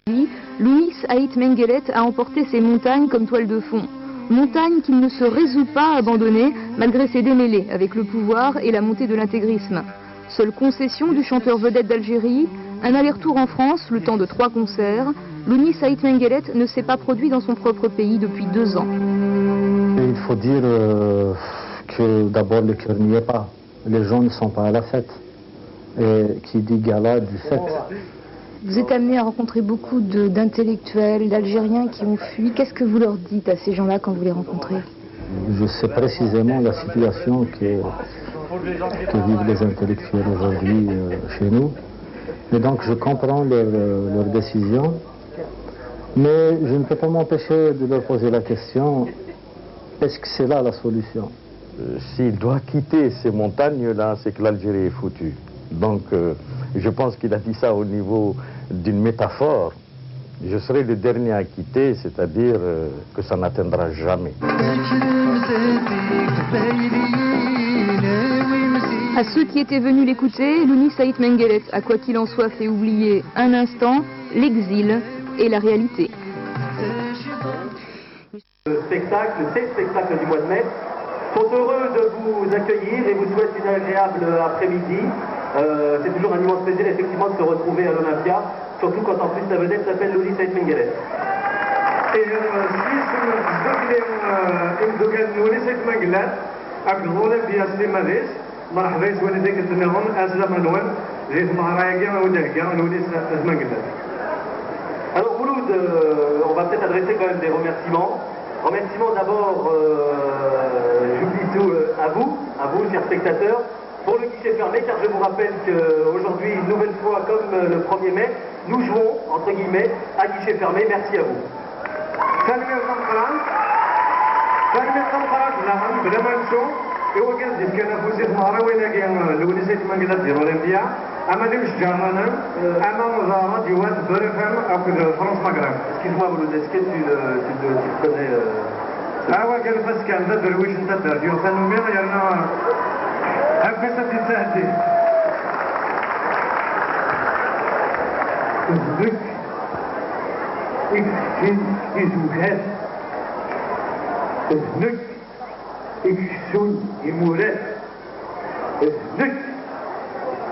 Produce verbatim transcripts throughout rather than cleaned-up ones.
Lounis Ait Mengellet a emporté ces montagnes comme toile de fond. Montagnes qu'il ne se résout pas à abandonner malgré ses démêlés avec le pouvoir et la montée de l'intégrisme. Seule concession du chanteur vedette d'Algérie, un aller-retour en France, le temps de trois concerts. Lounis Ait Mengellet ne s'est pas produit dans son propre pays depuis deux ans. Il faut dire euh, que d'abord le cœur n'y est pas. Les gens ne sont pas à la fête. Et qui dit gala dit fête. Vous êtes amené à rencontrer beaucoup de- d'intellectuels, d'Algériens qui ont fui. Qu'est-ce que vous leur dites à ces gens-là quand vous les rencontrez? Je sais précisément la situation que, que vivent les intellectuels aujourd'hui euh, chez nous. Et donc je comprends leur, euh, leur décision. Mais je ne peux pas m'empêcher de leur poser la question, est-ce que c'est là la solution? Euh, S'il doit quitter ces montagnes-là, c'est que l'Algérie est foutue. Donc, euh, je pense qu'il a dit ça au niveau d'une métaphore. Je serai le dernier à quitter, c'est-à-dire euh, que ça n'atteindra jamais. À ceux qui étaient venus l'écouter, Lounis Ait Mengellet a, quoi qu'il en soit, fait oublier un instant l'exil et la réalité. Le spectacle, ces spectacles du mois de mai, sont heureux de vous accueillir et vous souhaitent une agréable après-midi. Euh, c'est toujours un immense plaisir effectivement de se retrouver à l'Olympia, surtout quand en plus la vedette s'appelle Lounis Ait Mengellet. Ihi s yisem n tdukli imdukkal n Lounis Ait Mengellet akked Olympia s timmad-is, merḥba yes-wen i tikkelt nniḍen, aslama-nwen di tmeɣra-agi i d-ihegga Lounis Ait Mengellet. Alors Mouloud, euh, on va peut-être adresser quand même des remerciements. Remerciements d'abord, euh, j'oublie tout, euh, à vous, à vous, chers spectateurs, pour le guichet fermé, car je vous rappelle qu'aujourd'hui, une nouvelle fois, comme euh, le premier mai, nous jouons, entre guillemets, à guichet fermé. Merci à vous. Tanemmirt tameqqrant, tanemmirt tameqqrant daɣen, bla ma nettu, i wagi d-yefkan afus i tmeɣrawin-agi, Lounis Ait Mengellet di l'Olympia, ama d imceǧǧaren-nnem, ama d ṛadyuwat Beurre F M akked France Maghreb. Excuse-moi, Mouloud, est-ce que tu, euh, tu, tu connais euh, Ah, wagi lfas kan d aderwic n taddart, yuɣ tanumi yerna abbas ad t-id-sɛeddi. D nekk i yefkin izewǧan, d nekk i yeksun imurar, d nekk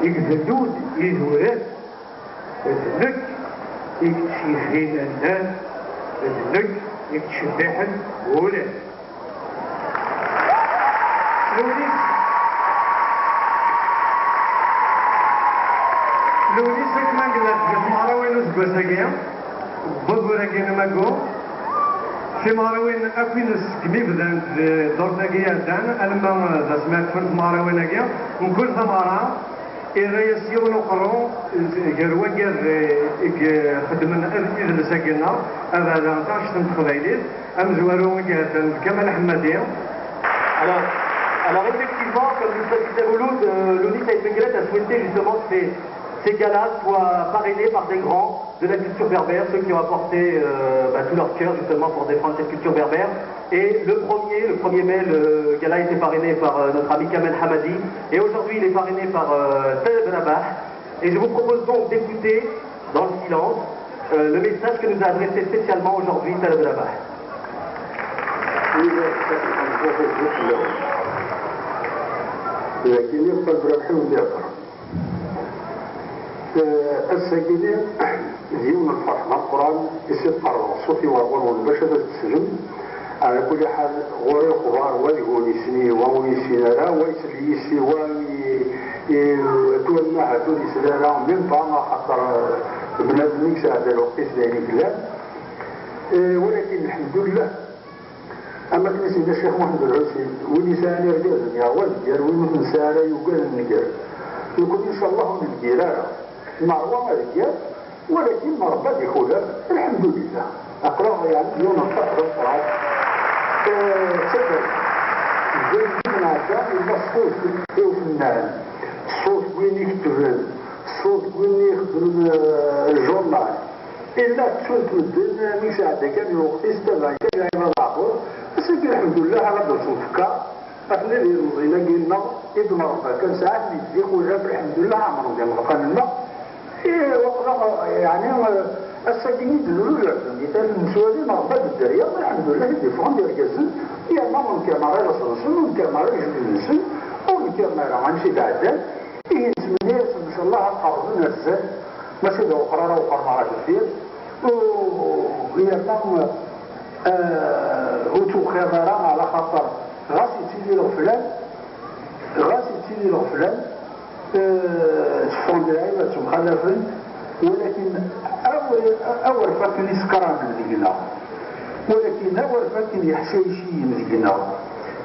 i ibellun idurar, d nekk i yettceggiɛen annar, d nekk i yettcebbiḥen ula. Lounis, Lounis Ait Mengellet di tmeɣrawin n useggas-agi, waggur-agi n Amagu, timeɣrawin akk-ines segmi bdant di ddurt-agi iɛeddan, alamma d asmi ara kfunt tmeɣrawin-agi, mkul tameɣra irra-yas yiwen uqerru gar wagad i ixeddmen idles-agi-nneɣ, abeɛda taɣect n teqbaylit, amezwaru i ihedden d Kamal Ḥemmadi. Alors, alors effectivement, comme vous le savez, Mouloud, euh, Lounis Ait Mengellet a souhaité justement que ces, ces galas soient parrainés par des grands de la culture berbère, ceux qui ont apporté euh, bah, tout leur cœur justement pour défendre cette culture berbère. Et le premier, le premier mai, le gala a été parrainé par euh, notre ami Kamel Hamadi. Et aujourd'hui, il est parrainé par euh, Taleb Rabah. Et je vous propose donc d'écouter, dans le silence, euh, le message que nous a adressé spécialement aujourd'hui Taleb Rabah. Ass-agi-nni d yiwen n lferḥ d ameqqran i s-iqerreb ṣṣut-iw ar ɣur-wen bac ad as-d-teslam. Ɛla kulli ḥal, ɣur-i lexbar, wa deg-wen yessen-iyi, wa ur yessin ara, wa isell yis-i, wa i- i- ttwanna ahat ur yesli ara, même pas, axaṭer, eh, bnadem i yesɛedda lweqt-is d ayen i yellan. Eh, walakin, lḥemdullah, am akken i s-yenna Ccix Muḥend Lɛusi, win yesɛan irgazen yerwa deg gar, win ur t-nesɛi ara yugad nnger. Nekkni, ncallah, ur nedgir ara. Nerwa ad nger, walakin Ṛebbi ad iḥulab, lḥemdulillah. Aql-aɣ yeɛni yiwen n ṭṭaq d ameqqran. Eh, d taddart. Deg wayen i d-nɛedda, yella ṣṣut i ufennan, ṣṣut n win iketben, ṣṣut n win ixeddmen, eh, lǧurnal. Illa ttunt medden, mi yesɛedda kan lweqt-is, tabaɛit kan lɛibad aɛbur. Ass-agi, lḥemdullah, ara d-asen tfekka. Atni d ilemẓiyen-agi-nneɣ i d-nṛebba kan saɛat mi d-iḥuza, lḥemdullah, ɛemṛen-d imeḍqan-nneɣ. I waqila, yeɛni, eh, Ass-agi i d-nluleɣ di tallit n Suwali neɣ Bad Dderya, alḥemdullah, i d-iffɣen d irgazen, yerna ur nkiren ara iḍes-nsen, ur nkiren ara lejdud-nsen, ur nkiren ara ansi d-ɛeddan. Ihi nettmenni-asen, ncallah, ad qerrben ar zdat, mačči d awexxer ara wexxren ɣer deffir. U yerna, eh, ur tewxiḍ ara, ɛla xaṭer ɣas yettili lɣeflan, ɣas yettili lɣeflan, eh, teffɣen-d lɛibad ttemxalafen, walakin awer, awer fakken isekranen deg-neɣ, walakin awer fakken iḥcayciyen deg-neɣ,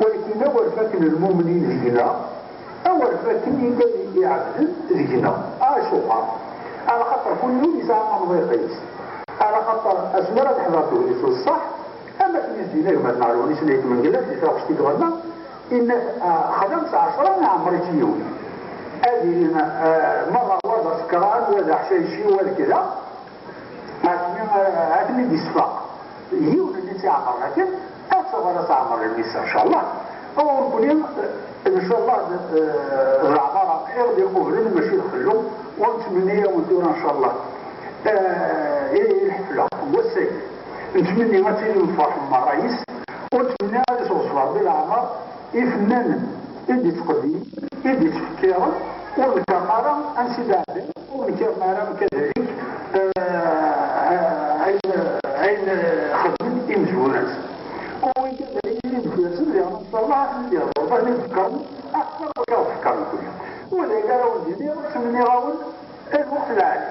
walakin awer fakken lmumnin deg-neɣ, awer fakken i wid iɛebden deg-neɣ. Acuɣer? Ɛla xaṭer kul yiwen yesɛa amḍiq-is. Ɛla xaṭer asmi ara d-teḥḍer tegnit n ṣṣeḥ, am akken i s-d-yenna gma-tneɣ Lewnis n Ayt Mengellat di taɣect i iɣenna, inna-t, ah, xdem-tt ɛecra, iɛemmer-itt yiwen. Ad ilin, ah, merra wa d asekran, wa d aḥcayci, wa d kda. Asmi, ah, ad ten-id-isfaq yiwen-nni tt-iɛemmren akken, ad tuɣal ad teɛmer lmissa, ncallah. Ur nekkni, ncallah, d, d leɛmara i ɣ-d-iqublen, mačči d xellu. Ur nettmenni-yawen tura, ncallah, eh, i, i lḥefla n wass-agi. Nettmenni ad tilim tferḥem merra yis, ur nettmenni ad isɣezfer di leɛmer ifennanen i d-ittqeddimen, i d-ittfekkiren, ur nkiren ara ansi d-ɛeddan, ur nkiren ara kadalik, eh, ayen, ayen xedmen imezwura-nsen. U win kadalik imezwura-nsen, diɣen, ncallah, ad ten-id-iɣḍer, ad ten-id-fekkren akter n wakken ɣef fekkren nekkni. U d ayen ara wen-d-iniɣ, ttmenniɣ-awen lweqt lɛali.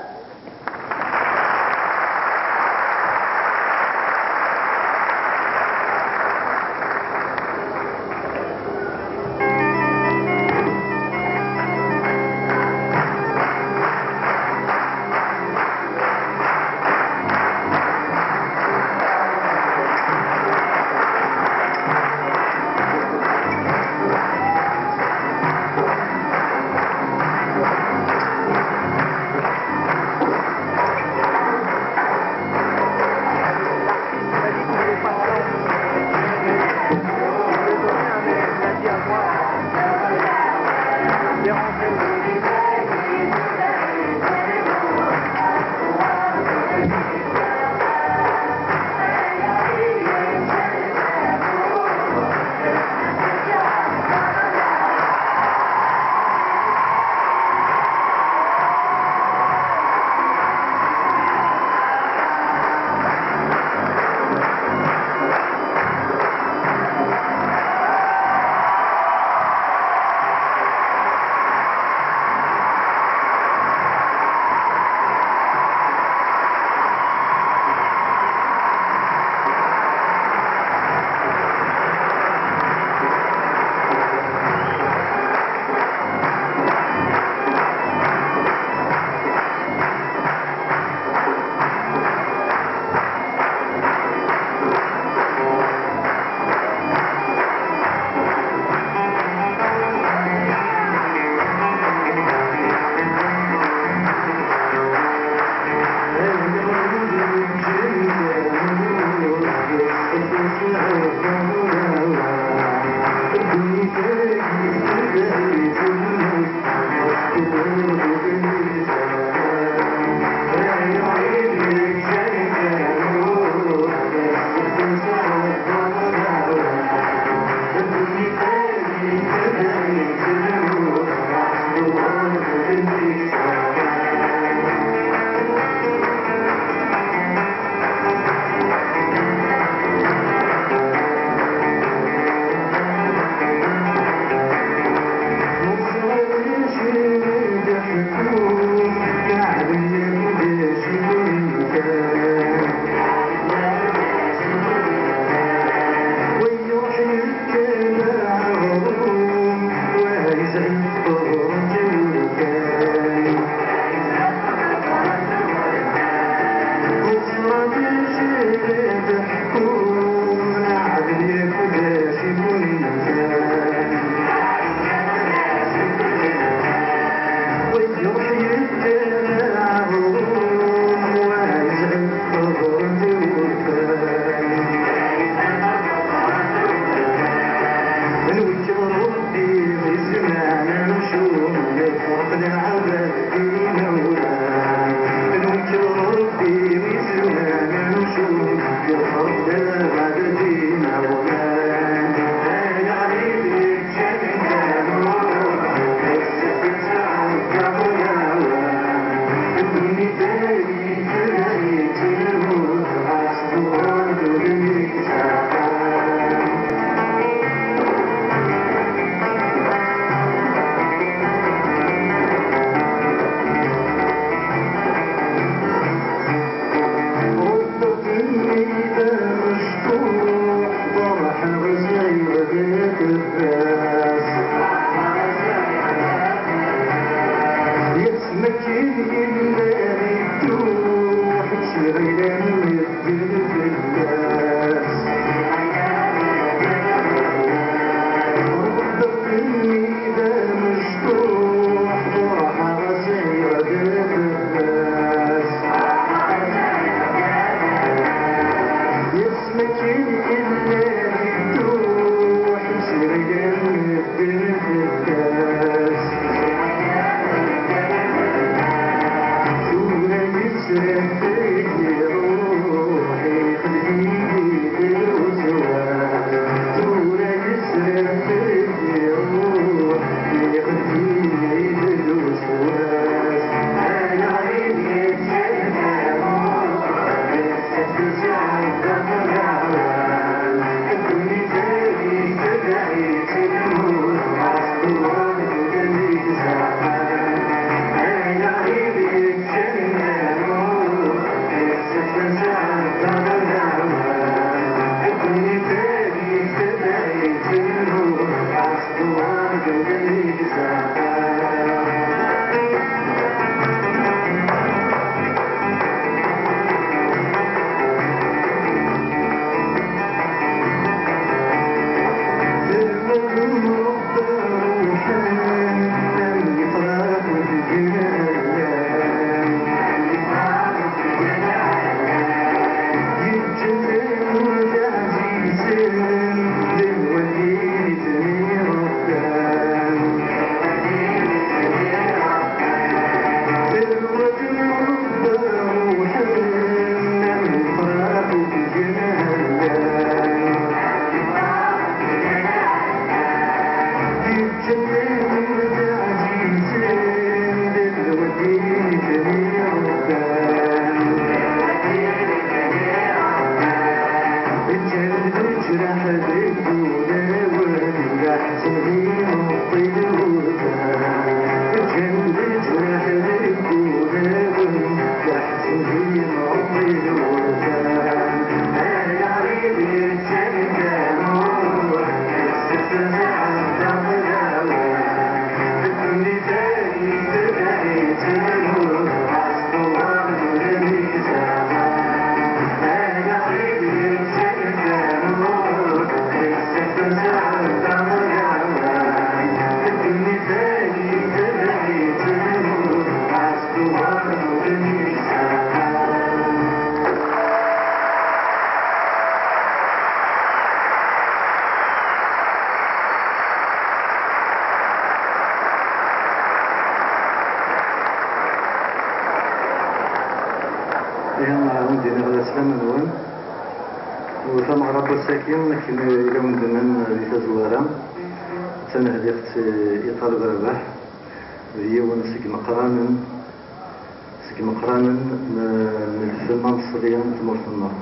Ihi, ad wen-d-iniɣ d aslama-nwen. U tameɣra n wass-agi, akken i la wen-d-nnan di tazwara, d tanehdiqt i Ṭaleb Rabaḥ, d yiwen seg imeqqranen, seg imeqqranen n, n lfen ameṣri n tmurt-nneɣ.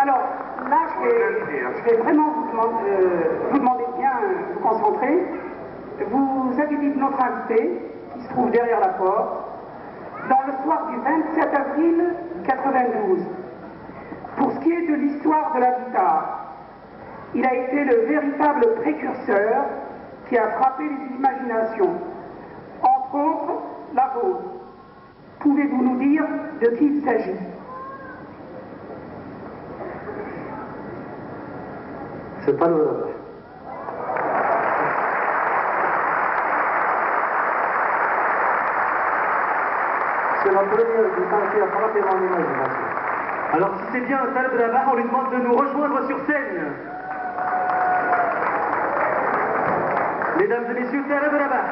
Alors, là, je vais, je vais vraiment vous demander, euh, vous demander de bien, euh, vous concentrer. Vous avez dit de notre invité, qui se trouve derrière la porte, dans le soir du vingt-sept avril quatre-vingt-douze. Pour ce qui est de l'histoire de la guitare, il a été le véritable précurseur qui a frappé les imaginations, entre autres la vôtre. Pouvez-vous nous dire de qui il s'agit ? C'est pas le... C'est la première guitare qui a frappé mon imagination. Alors, si c'est bien Taleb Rabah, on lui demande de nous rejoindre sur scène. Mesdames et messieurs, Taleb Rabah.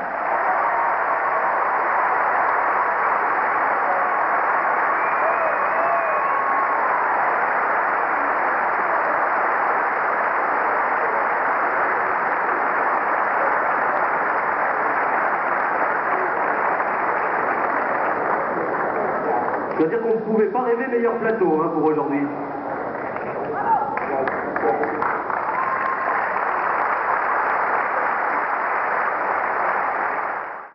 C'est-à-dire qu'on ne pouvait pas rêver meilleur plateau, hein, pour aujourd'hui.